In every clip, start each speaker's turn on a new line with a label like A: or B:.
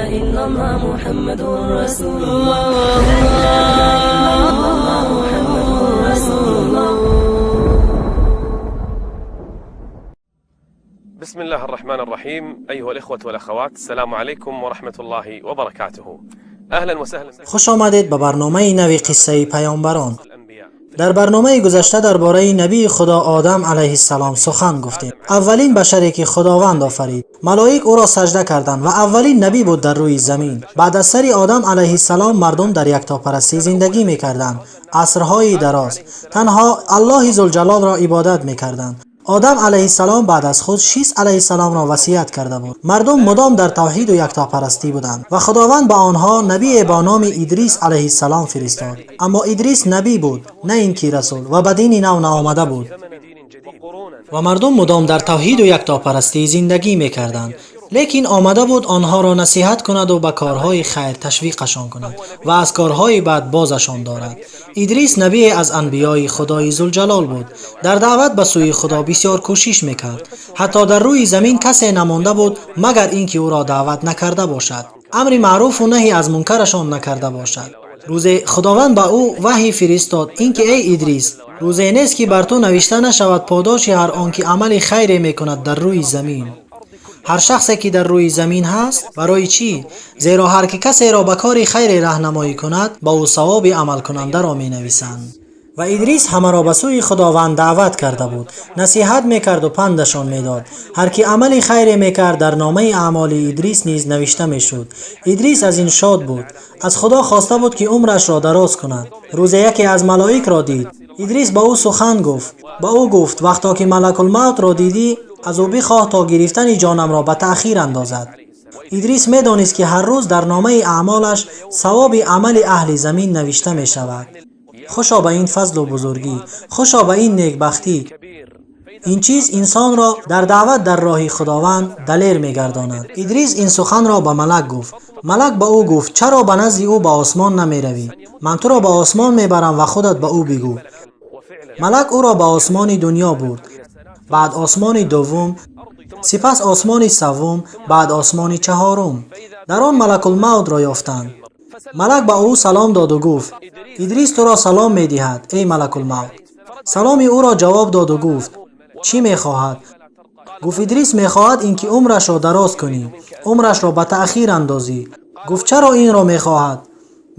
A: إلا الله محمد رسول الله. لا إله إلا الله محمد رسول الله.
B: بسم الله الرحمن الرحيم. أيها الإخوة والأخوات، السلام عليكم ورحمة الله وبركاته. أهلا وسهلا بكم.
C: Хуш омадед ба барномаи нави «Қиссаи паёмбарон».
B: الأنبياء.
C: Дар барномаи гузашта дар бораи набии Худо Одам алайҳиссалом сухан гуфтем, аввалин башаре ки Худованд офарид. Малоик ӯро сажда карданд ва аввалин набӣ буд дар рӯи замин. Баъд аз сари Одам алайҳиссалом мардум дар яктопарастӣ зиндагӣ мекарданд. Асрҳои дароз танҳо Аллоҳи Зулҷалолро ибодат мекарданд. Одам алайҳиссалом баъд аз худ Шис алайҳиссаломро васият карда буд. Мардум мудом дар тавҳиду яктопарастӣ буданд ва Худованд ба онҳо набие бо номи Идрис алайҳиссалом фиристод. Аммо Идрис набӣ буд, на ин ки расул, ва ба дини нав наомада буд.
B: بدين جديد وقرونا
C: Ва мардум мудом дар тавҳиду яктопарастӣ зиндагӣ мекарданд, лекин омада буд онҳоро насиҳат кунаду ба корҳои хайр ташвиқашон кунад ва аз корҳои бад бозашон дорад. Идрис набие аз анбиёи Худои Зулҷалол буд. Дар даъват ба сӯи Худо бисёр кӯшиш мекард. Ҳатто дар рӯи замин касе намонда буд, магар ин ки ӯро даъват накарда бошад, амри маъруфу наҳӣ аз мункарашон накарда бошад. Рӯзе Худованд ба ӯ ваҳй фиристод, ин ки: «Эй Идрис, рӯзе нест, ки бар ту навишта нашавад подоши ҳар он ки амали хайре мекунад дар рӯи замин, ҳар шахсе ки дар рӯи замин ҳаст». Барои чӣ? Зеро ҳар ки касеро ба кори хайре раҳнамоӣ кунад, ба ӯ савоби амалкунандаро менависанд. Ва Идрис ҳамаро ба сӯи Худованд даъват карда буд, насиҳат мекарду пандашон медод. Ҳар ки амали хайре мекард, дар номаи аъмоли Идрис низ навишта мешуд. Идрис аз ин шод буд, аз Худо хоста буд, ки умрашро дароз кунад. Рӯзе яке аз малоикро дид. Идрис ба ӯ сухан гуфт, ба ӯ гуфт: «Вақто ки Малакулмавтро дидӣ, аз ӯ бихоҳ, то гирифтани ҷонамро ба таъхир андозад». Идрис медонист, ки ҳар рӯз дар номаи аъмолаш савоби амали аҳли замин навишта мешавад. Хушо ба ин фазлу бузургӣ, хушо ба ин некбахтӣ! Ин чиз инсонро дар даъват дар роҳи Худованд далер мегардонад. Идрис ин суханро ба малак гуфт. Малак ба ӯ гуфт: «Чаро ба назди ӯ ба осмон намеравӣ? Ман туро ба осмон мебарам ва худат ба ӯ бигӯ». Малак ӯро ба осмони дунё бурд, баъд осмони дуввум, сипас осмони саввум, баъд осмони чаҳорум. Дар он Малакулмавтро ёфтанд. Малак ба ӯ салом доду гуфт: «Идрис туро салом медиҳад, эй Малакулмавт». Саломи ӯро ҷавоб доду гуфт: «Чӣ мехоҳад?» Гуфт: «Идрис мехоҳад, ин ки умрашро дароз кунӣ, умрашро ба таъхир андозӣ». Гуфт: «Чаро инро мехоҳад?»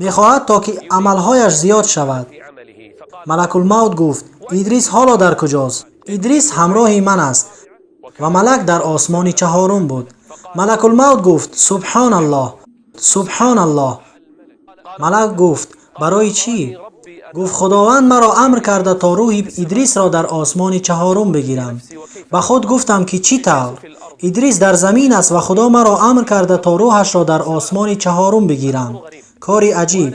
C: «Мехоҳад, то ки амалҳояш зиёд шавад». Малакулмавт гуфт: «Идрис ҳоло дар куҷост?» «Идрис ҳамроҳи ман аст». Ва малак дар осмони чаҳорум буд. Малакулмавт гуфт: «Субҳоналлоҳ, субҳоналлоҳ». Малак гуфт: «Барои чӣ?» Гуфт: «Худованд маро амр карда, то рӯҳи Идрисро дар осмони чаҳорум бигирам. Ба худ гуфтам, ки чӣ тавр Идрис дар замин аст ва Худо маро амр карда, то рӯҳашро дар осмони чаҳорум бигирам? Кори аҷиб.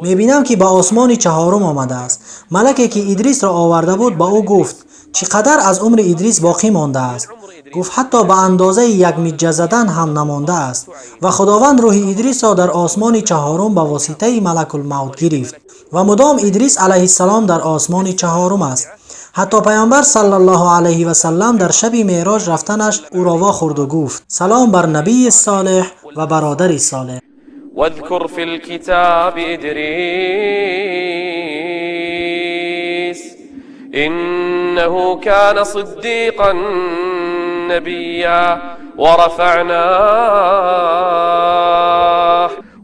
C: Мебинам, ки ба осмони чаҳорум омадааст». Малаке, ки Идрисро оварда буд, ба ӯ гуфт: «Чӣ қадар аз умри Идрис боқӣ мондааст?» Гуфт: «Ҳатто ба андозаи як миҷҷа задан ҳам намондааст». Ва Худованд рӯҳи Идрисро дар осмони чаҳорум ба воситаи Малакулмавт гирифт. Ва мудом Идрис алайҳиссалом дар осмони чаҳорум аст. Ҳатто Паёмбар саллаллоҳу алайҳи васаллам дар шаби меъроҷ рафтанаш ӯро вохӯрду гуфт: «Салом бар набии солеҳ ва бародари солеҳ».
B: واذكر في الكتاب إدريس إنه كان صديقا نبيا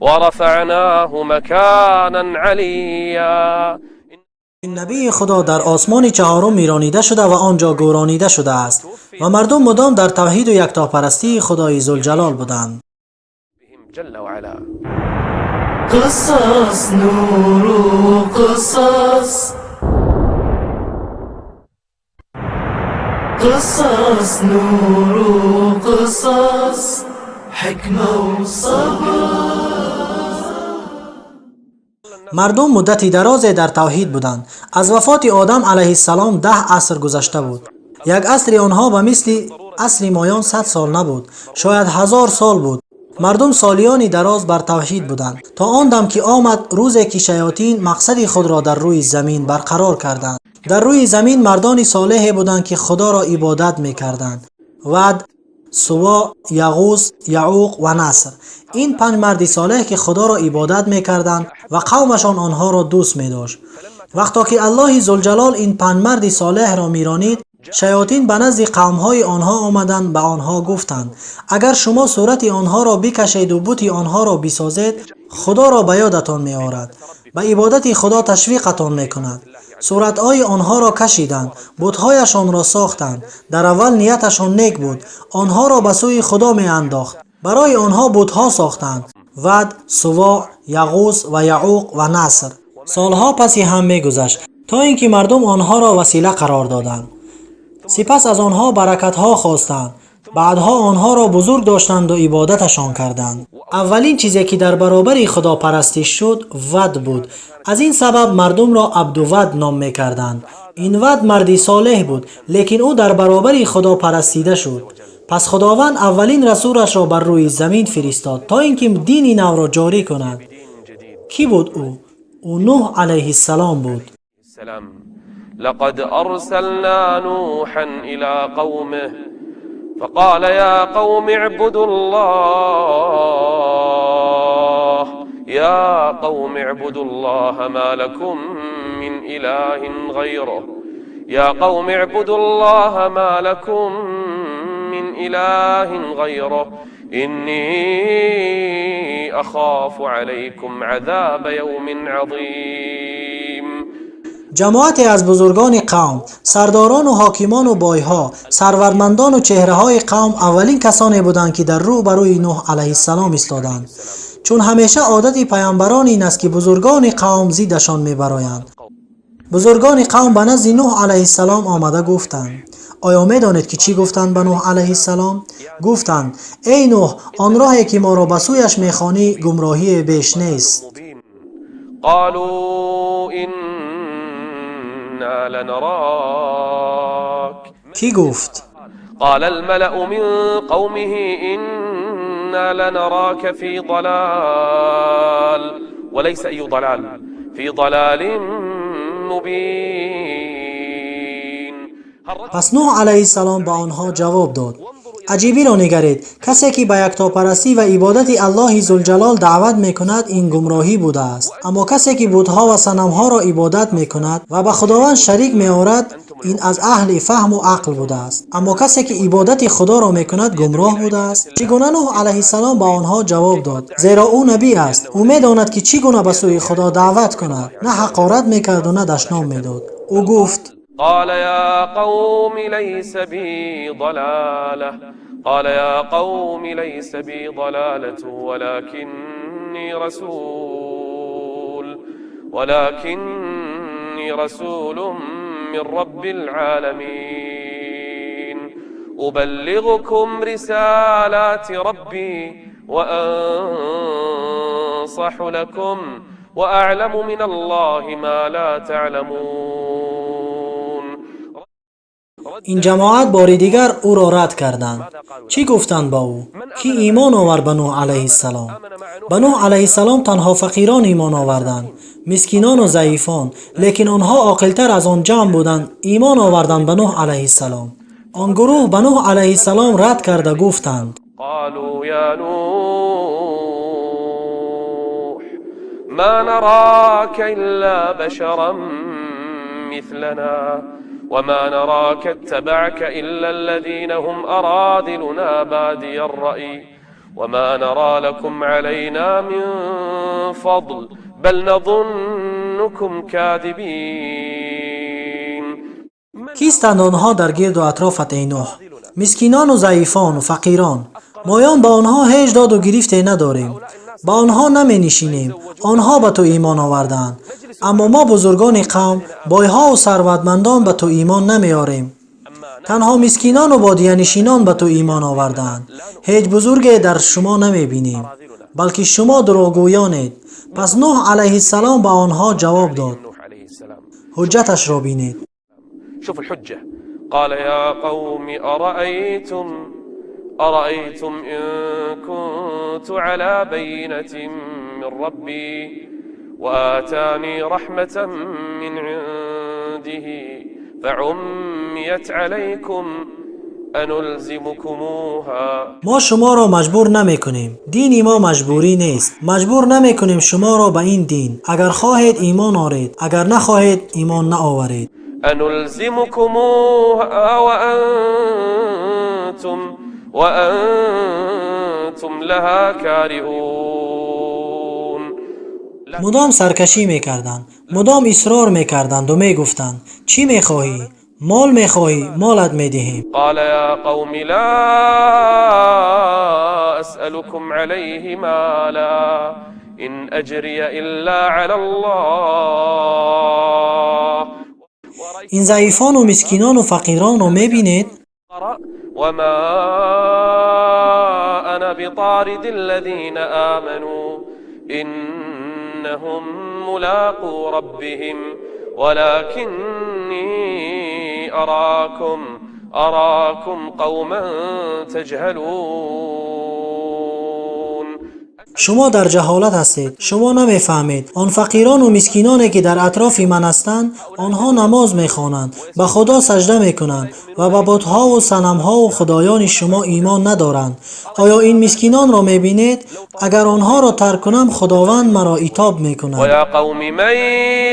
B: ورفعناه مكانا عليا.
C: Ин набии Худо дар осмони чаҳорум миронида шуда ва он ҷо гӯронида шудааст. Ва мардум мудом дар тавҳиду яктопарастии Худои Зулҷалол буданд.
B: بهم جل وعلا.
A: قصص نور قصص، قصص نور قصص، حكمة وصبر.
C: Мардум муддати дарозе дар тавҳид буданд. Аз вафоти Одам алайҳиссалом 10 аср гузашта буд. Як асри онҳо ба мисли асри моён 100 сол набуд, шояд 1000 сол буд. Мардум солиёни дароз бар тавҳид буданд, то он дам ки омад рӯзе, ки шаётин мақсади худро дар рӯи замин барқарор карданд. Дар рӯи замин мардони солеҳе буданд, ки Худоро ибодат мекарданд: Вад, Сува, Яғус, Яъуқ ва Наср. Ин панҷ марди солеҳ, ки Худоро ибодат мекарданд ва қавмашон онҳоро дӯст медошт. Вақто ки Аллоҳи Зулҷалол ин панҷ марди солеҳро миронид, шаётин ба назди қавмҳои онҳо омаданд, ба онҳо гуфтанд: агар шумо сурати онҳоро бикашеду бути онҳоро бисозед, Худоро ба ёдатон меорад, ба ибодати Худо ташвиқатон мекунад. Суратҳои онҳоро кашиданд, бутҳояшонро сохтанд. Дар аввал нияташон нек буд, онҳоро ба сӯи Худо меандохт. Барои онҳо бутҳо сохтанд: Вад, Сувоъ, Яғус ва Яъуқ ва Наср. Солҳо паси ҳам мегузашт, то ин ки мардум онҳоро васила қарор доданд. Сипас аз онҳо баракатҳо хостанд. Баъдҳо онҳоро бузург доштанду ибодаташон карданд. Аввалин чизе, ки дар баробари худопарастиш шуд, Вад буд. Аз ин сабаб мардумро Абдувад ном мекарданд. Ин Вад марди солеҳ буд, лекин ӯ дар баробари Худо парастида шуд. Пас Худованд аввалин расулашро бар рӯи замин фиристод, то ин ки дини навро ҷорӣ кунад. Кӣ буд ӯ? Ӯ Нӯҳ алайҳиссалом буд.
B: السلام. لقد أرسلنا نوحا إلى قومه فقال يا قوم اعبدوا الله، يا قوم اعبدوا الله ما لكم من إله غيره، يا قوم اعبدوا الله ما لكم من إله غيره، إني أخاف عليكم عذاب يوم عظيم.
C: Ҷамоате аз бузургони қавм, сардорону ҳокимону бойҳо, сарватмандону чеҳраҳои қавм аввалин касоне буданд, ки дар рӯ ба рӯи Нӯҳ алайҳиссалом истоданд. Чун ҳамеша одати паямбарон ин аст, ки бузургони қавм зиддашон мебароянд. Бузургони қавм ба назди Нӯҳ алайҳиссалом омада гуфтанд. Оё медонед, ки чӣ гуфтанд ба Нӯҳ алайҳиссалом? Гуфтанд: эй Нӯҳ, он роҳе, ки моро ба сӯяш мехонӣ, гумроҳие беш нест.
B: مبين. قالوا إنا لنراك
C: Кӣ гуфт?
B: قال الملأ من قومه إنا لنراك في ضلال، وليس أي ضلال، في ضلال مبين.
C: Пас Нӯҳ алайҳиссалом ба онҳо ҷавоб дод. Аҷибиро нигаред: касе, ки ба яктопарастӣ ва ибодати Аллоҳи Зулҷалол даъват мекунад, ин гумроҳӣ будааст, аммо касе, ки бутҳо ва санамҳоро ибодат мекунад ва ба Худованд шарик меорад, ин аз аҳли фаҳму ақл будааст, аммо касе, ки ибодати Худоро мекунад, гумроҳ будааст. Чӣ гуна Нӯҳ алайҳиссалом ба онҳо ҷавоб дод? Зеро ӯ набӣ аст, ӯ медонад, ки чӣ гуна ба сӯи Худо даъват кунад. На ҳақорат мекарду, на дашном медод. Ӯ гуфт:
B: قال يا قوم ليس بي ضلالة، قال يا قوم ليس بي ضلالة، ولكني رسول من رب العالمين، أبلغكم رسالات ربي وأنصح لكم وأعلم من الله ما لا تعلمون.
C: Ин ҷамоат бори дигар ӯро рад карданд. Чӣ гуфтанд ба ӯ? Кӣ имон овард ба Нӯҳ алайҳиссалом? Ба Нӯҳ алайҳиссалом танҳо фақирон имон оварданд, мискинону заифон, лекин онҳо оқилтар аз он ҷамъ буданд, имон оварданд ба Нӯҳ алайҳиссалом. Он гурӯҳ ба Нӯҳ алайҳиссалом рад карда гуфтанд:
B: قالوا يا نوح ما نراك إلا بشرا مثلنا وما نراك اتبعك إلا الذين هم أراذلنا بادي الرأي وما نرى لكم علينا من فضل بل نظنكم كاذبين.
C: Кистанд онҳо дар гирду атрофат, эй Нӯҳ? Мискинону заифону фақирон. Моён ба онҳо ҳеҷ доду гирифте надорем, ба онҳо наменишинем. Онҳо ба ту имон овардаанд, аммо мо, бузургони қавм, бойҳову сарватмандон, ба ту имон намеорем. Танҳо мискинону бодиянишинон ба ту имон овардаанд. Ҳеҷ бузурге дар шумо намебинем, балки шумо дурӯғгӯёнед. Пас Нӯҳ алайҳиссалом ба онҳо ҷавоб дод.
B: نوح عليه السلام.
C: Ҳуҷҷаташро бинед.
B: شوف الحجة. قال يا قوم أرأيتم إن كنت على بينة من ربي وآتاني رحمة من عنده فعميت عليكم. أنلزمكموها
C: Мо шуморо маҷбур намекунем. Дини мо маҷбурӣ нест. Маҷбур намекунем шуморо ба ин дин. Агар хоҳед, имон оред, агар нахоҳед, имон наоваред.
B: أنلزمكموها وأنتم لها كارهون.
C: Мудом саркашӣ мекарданд, мудом исрор мекарданду мегуфтанд: чӣ мехоҳӣ? Мол мехоҳӣ? Молат медиҳем.
B: قال يا قوم لا أسألكم عليه مالا إن أجري إلا على الله.
C: Ин заифону мискинону фақиронро мебинед?
B: وما أنا بطارد الذين آمنوا إنهم ملاقو ربهم ولكني أراكم قوما تجهلون.
C: Шумо дар ҷаҳолат ҳастед, шумо намефаҳмед. Он фақирону мискиноне, ки дар атрофи ман ҳастанд, онҳо намоз мехонанд, ба Худо сажда мекунанд ва ба бутҳову санамҳову худоёни шумо имон надоранд. Оё ин мискинонро мебинед? Агар онҳоро тарк кунам, Худованд маро итоб мекунад.
B: ويا قوم من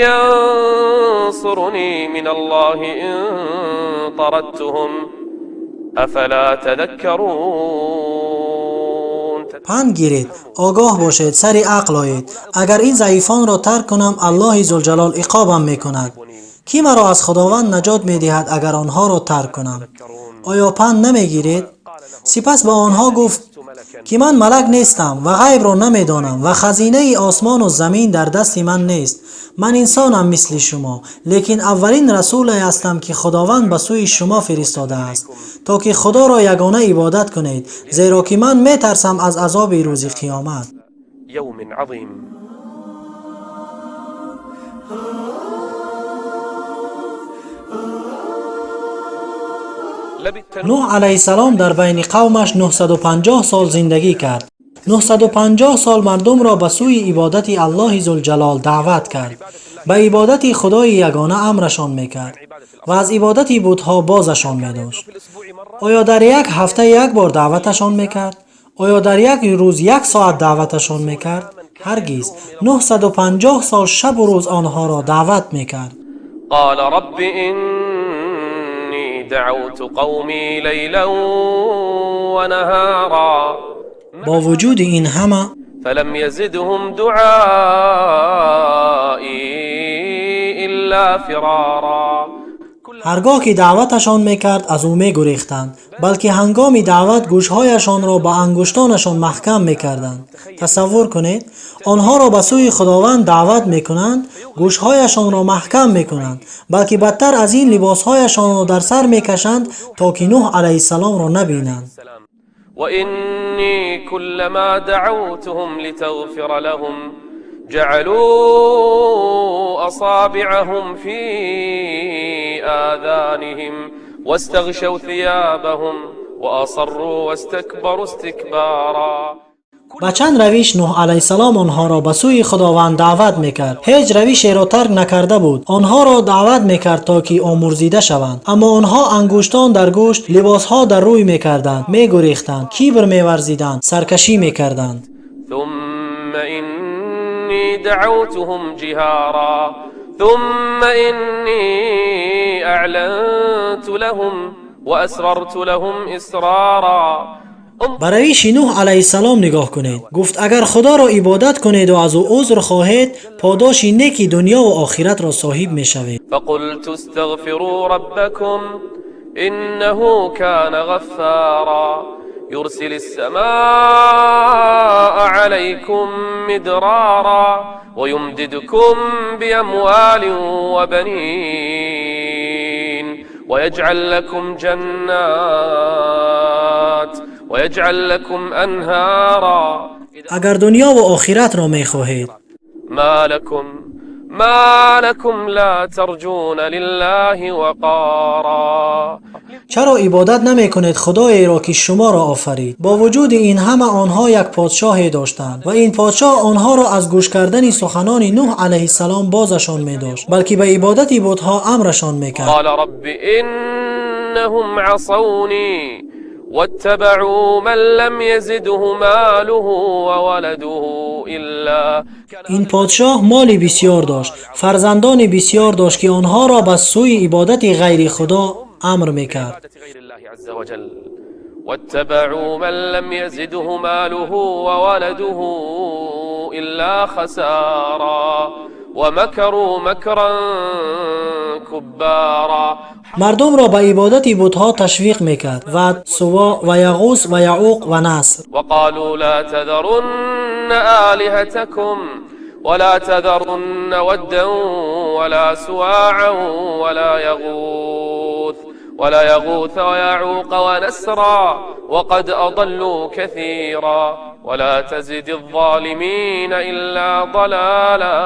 B: ينصرني من الله إن طردتهم أفلا تذكرون.
C: Панд гиред, огоҳ бошед, сари ақл оед. Агар ин заифонро тарк кунам, Аллоҳи Зулҷалол иқобам мекунад. Кӣ маро аз Худованд наҷот медиҳад, агар онҳоро тарк кунам? Оё панд намегиред? Сипас ба онҳо гуфт, ки ман малак нестам ва ғайбро намедонам ва хазинаи осмону замин дар дасти ман нест. Ман инсонам мисли шумо, лекин аввалин расуле ҳастам, ки Худованд ба сӯи шумо фиристодааст, то ки Худоро ягона ибодат кунед, зеро ки ман метарсам аз азоби рӯзи қиёмат.
B: يوم عظيم.
C: Нӯҳ алайҳиссалом дар байни қавмаш 950 сол зиндагӣ кард. 950 сол мардумро ба сӯи ибодати Аллоҳи Зулҷалол даъват кард, ба ибодати Худои ягона амрашон мекард ва аз ибодати бутҳо бозашон медошт. Оё дар як ҳафта як бор даъваташон мекард? Оё дар як рӯз як соат даъваташон мекард? Ҳаргиз. 950 сол шабу рӯз онҳоро даъват мекард.
B: قال رب إني دعوت قومي ليلا ونهارا.
C: Бо вуҷуди ин ҳама
B: فلم يزدهم دعائي إلا فرارا.
C: Ҳаргоҳ ки даъваташон мекард, аз ӯ мегурехтанд, балки ҳангоми даъват гӯшҳояшонро ба ангуштонашон маҳкам мекарданд. Тасаввур кунед, онҳоро ба сӯи Худованд даъват мекунанд, гӯшҳояшонро маҳкам мекунанд, балки бадтар аз ин либосҳояшонро дар сар мекашанд, то ки Нӯҳ алайҳиссаломро набинанд.
B: وإني كلما دعوتهم لتغفر لهم جعلوا أصابعهم في آذانهم واستغشوا ثيابهم وأصروا واستكبروا استكبارا.
C: Ба чанд равиш Нӯҳ алайҳиссалом онҳоро ба сӯи Худованд даъват мекард. Ҳеҷ равишеро тарк накарда буд. Онҳоро даъват мекард, то ки омӯрзида шаванд, аммо онҳо ангуштон дар гӯшт, либосҳо дар рӯй мекарданд, мегурехтанд, кибр меварзиданд, саркашӣ мекарданд.
B: ثم إني دعوتهم جهارا ثم إني أعلنت لهم وأسررت لهم إسرارا.
C: Ба равиши Нӯҳ алайҳиссалом нигоҳ кунед. Гуфт: агар Худоро ибодат кунеду аз ӯ узр хоҳед, подоши неки дунёву охиратро соҳиб мешавед.
B: فقلت استغفروا ربكم إنه كان غفارا يرسل السماء عليكم مدرارا ويمددكم بأموال وبنين ويجعل لكم جنات ويجعل لكم أنهارا.
C: Агар дунёву охиратро мехоҳед.
B: ما لكم ما لكم لا ترجون لله وقارا.
C: Чаро ибодат намекунед худоеро, ки шуморо офарид? Бо вуҷуди ин ҳама онҳо як подшоҳе доштанд ва ин подшоҳ онҳоро аз гӯш кардани суханони Нуҳ алайҳиссалом бозашон медошт, балки ба ибодати бутҳо амрашон мекард.
B: قال رب إنهم عصوني واتبعوا من لم يزده ماله وولده إلا
C: Ин подшоҳ моли бисьёр дошт, фарзандони бисьёр дошт, ки онҳоро ба сӯи ибодати ғайри худо амр мекард.
B: عبادة غير الله عز وجل واتبعوا من لم يزده ماله وولده إلا خسارا ومكروا مكرا كبارا.
C: Мардумро ба ибодати бутҳо ташвиқ мекард: Вад, Сува ва Яғус ва Яъуқ ва Наср.
B: وقالوا لا تذرن آلهتكم ولا تذرن ودا ولا سواعا ولا يغوث ويعوق ونسرا وقد أضلوا كثيرا ولا تزد الظالمين إلا ضلالا.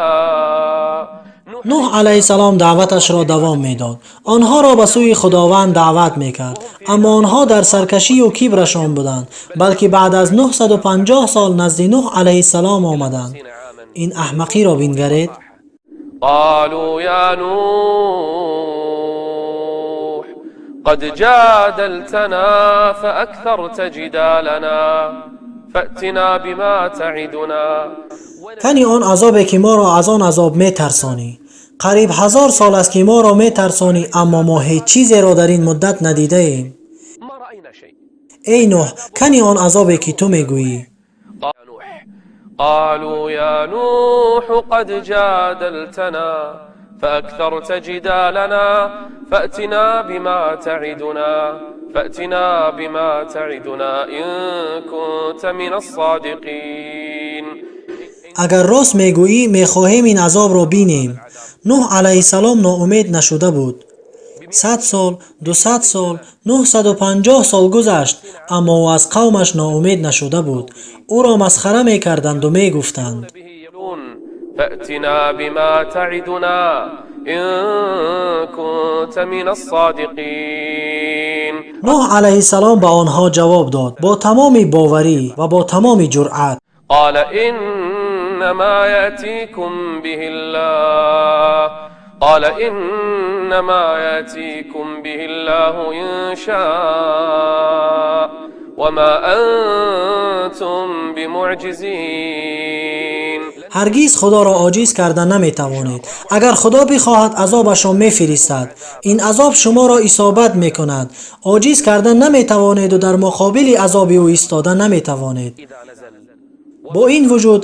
C: Нуҳ алайҳиссалом даъваташро давом медод, онҳоро ба сӯи Худованд даъват мекард, аммо онҳо дар саркашию кибрашон буданд, балки баъд аз 950 сол назди Нуҳ алайҳиссалом омаданд. Ин аҳмақиро бингаред.
B: قالوا يا نوح قد جادلتنا فأكثرت جدالنا فأتنا بما تعدنا.
C: Кани он азобе, ки моро аз он азоб метарсонӣ? Қариб 1000 сол аст, ки моро метарсонӣ, аммо мо ҳеҷ чизеро дар ин муддат надидаем.
B: ما رأينا شيء.
C: Эй Нуҳ, кани он азобе, ки ту мегӯӣ?
B: قال نوح قالوا يا نوح قد جادلتنا فأكثرت جدالنا فأتنا بما تعدنا إن كنت من الصادقين.
C: Агар рост мегӯӣ, мехоҳем ин азобро бинем. Нуҳ алайҳиссалом ноумед нашуда буд. 100 сол, 200 сол, 950 сол гузашт, аммо ӯ аз қавмаш ноумед нашуда буд. Ӯро масхара мекарданду мегуфтанд:
B: به يقولون فأتنا بما تعدنا إن كنت من الصادقين.
C: Нуҳ алайҳиссалом ба онҳо ҷавоб дод бо тамоми боварӣ ва бо тамоми ҷуръат.
B: قال إنما يأتيكم به الله قال إنما يأتيكم به الله إن شاء وما أنتم بمعجزين.
C: Ҳаргиз Худоро оҷиз карда наметавонед. Агар Худо бихоҳад, азобашро мефиристад, ин азоб шуморо исобат мекунад. Оҷиз карда наметавонеду дар муқобили азоби ӯ истода наметавонед.
B: إذا نزل.
C: Бо ин вуҷуд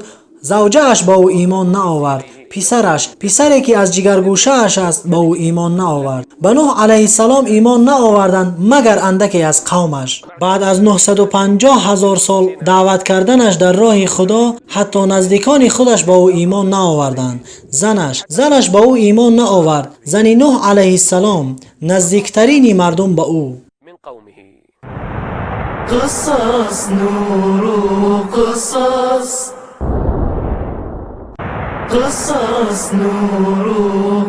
C: завҷааш ба ӯ имон наовард, писараш, писаре, ки аз ҷигаргӯшааш аст, ба ӯ имон наовард. Ба Нуҳ алайҳиссалом имон наоварданд, магар андаке аз қавмаш. Баъд аз 950 ҳазор сол даъват карданаш дар роҳи Худо, ҳатто наздикони худаш ба ӯ имон наоварданд. Занаш ба ӯ имон наовард, зани Нуҳ алайҳиссалом, наздиктарини мардум ба ӯ.
B: من قومه.
A: قصص نور قصص قصص نور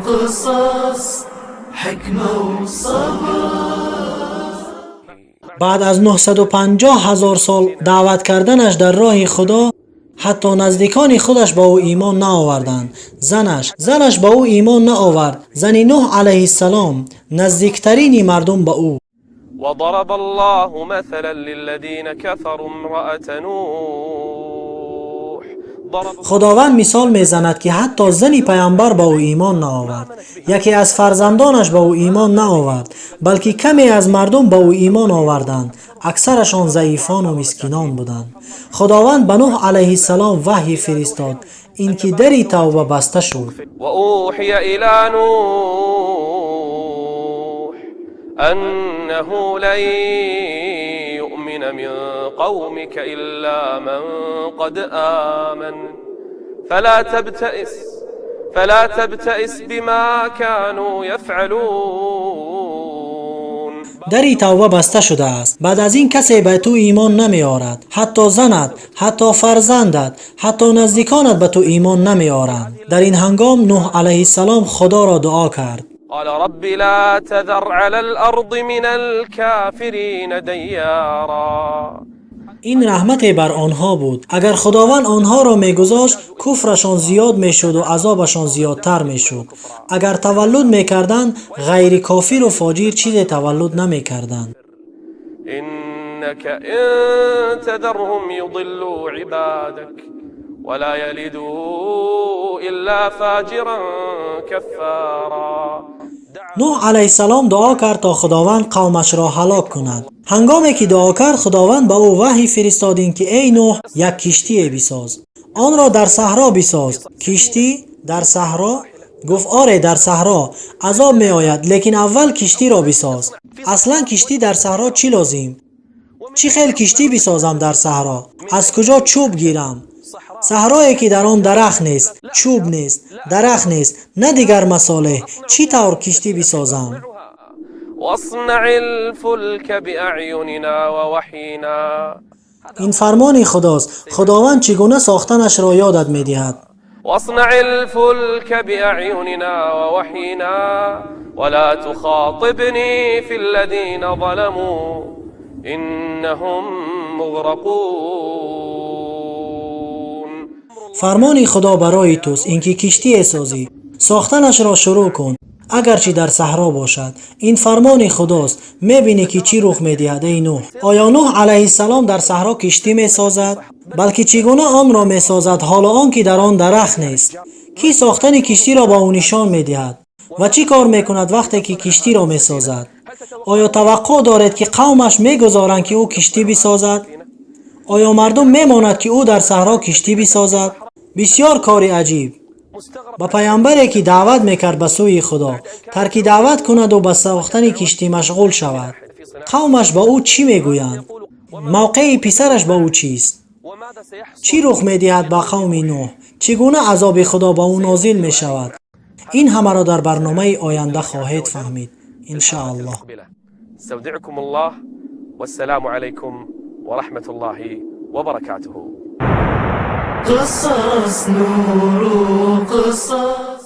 A: قصص حكمة وصبر.
C: Баъд аз 950 ҳазор сол даъват карданаш дар роҳи Худо, ҳатто наздикони худаш ба ӯ имон наоварданд. Занаш ба ӯ имон наовард, зани Нуҳ алайҳиссалом, наздиктарини мардум ба ӯ.
B: وضرب الله مثلا للذين كفروا امرأة نوح ضرب
C: Худованд мисол мезанад, ки ҳатто зани паямбар ба ӯ имон наовард, яке аз фарзандонаш ба ӯ имон наовард, балки каме аз мардум ба ӯ имон оварданд, аксарашон заифону мискинон буданд. Худованд ба Нуҳ алайҳиссалом ваҳй фиристод, ин ки дари тавба баста шуд.
B: وأوحي إلى نوح أنه لن يؤمن من قومك إلا من قد آمن فلا تبتئس بما كانوا يفعلون.
C: Дари тавба баста шудааст. Баъд аз ин касе ба ту имон намеорад, ҳатто занат, ҳатто фарзандат, ҳатто наздиконат ба ту имон намеоранд. Дар ин ҳангом Нуҳ алайҳиссалом Худоро дуо кард.
B: قال رب لا تذر على الأرض من الكافرين ديارا.
C: Ин раҳмате бар онҳо буд. Агар Худованд онҳоро мегузошт, куфрашон зиёд мешуду азобашон зиёдтар мешуд. Агар таваллуд мекарданд, ғайри кофиру фоҷир чизе таваллуд намекарданд.
B: إنك إن تذرهم يضلوا عبادك ولا يلدوا إلا فاجرا كفارا.
C: Нуҳ алайҳиссалом дуо кард, то Худованд қавмашро ҳалок кунад. Ҳангоме ки дуо кард, Худованд ба ӯ ваҳй фиристод, ин ки: «Эй Нуҳ, як киштие бисоз, онро дар саҳро бисоз». Киштӣ дар саҳро? Гуфт: «Оре, дар саҳро азоб меояд, лекин аввал киштиро бисоз». Аслан киштӣ дар саҳро чӣ лозим? Чӣ хел киштӣ бисозам дар саҳро? Аз куҷо чӯб гирам? Саҳрое ки дар он дарахт нест, чӯб нест, дарахт нест, на дигар масолеҳ. Чӣ тавр киштӣ бисозам?
B: واصنع الفلك بأعيننا ووحينا.
C: Ин фармони Худост. Худованд чӣ гуна сохтанашро ёдат медиҳад.
B: واصنع الفلك بأعيننا ووحينا ولا تخاطبني في الذين ظلموا إنهم مغرقون.
C: Фармони Худо барои туст, ин ки киштие созӣ, сохтанашро шурӯъ кун, агарчи дар саҳро бошад. Ин фармони Худост. Мебинӣ, ки чӣ рух медиҳад, эй Нуҳ. Оё Нуҳ алайҳиссалом дар саҳро киштӣ месозад? Балки чӣ гуна онро месозад, ҳоло он ки дар он дарахт нест? Кӣ сохтани киштиро ба ӯ нишон медиҳад ва чӣ кор мекунад, вақте ки киштиро месозад? Оё таваққӯъ доред, ки қавмаш мегузоранд, ки ӯ киштӣ бисозад? Оё мардум мемонад, ки ӯ дар саҳро киштӣ бисозад? Бисьёр кори аҷиб ба паямбаре, ки даъват мекард ба сӯи Худо, тарки даъват кунаду ба сохтани киштӣ машғул шавад. Қавмаш ба ӯ чӣ мегӯянд? Мавқеи писараш ба ӯ чист? Чӣ рух медиҳад ба қавми Нуҳ? Чӣ гуна азоби Худо ба ӯ нозил мешавад? Ин ҳамаро дар барномаи оянда хоҳед фаҳмид, иншааллоҳ.
B: استودعكم الله والسلام عليكم ورحمة الله وبركاته.
A: قصص نور قصص.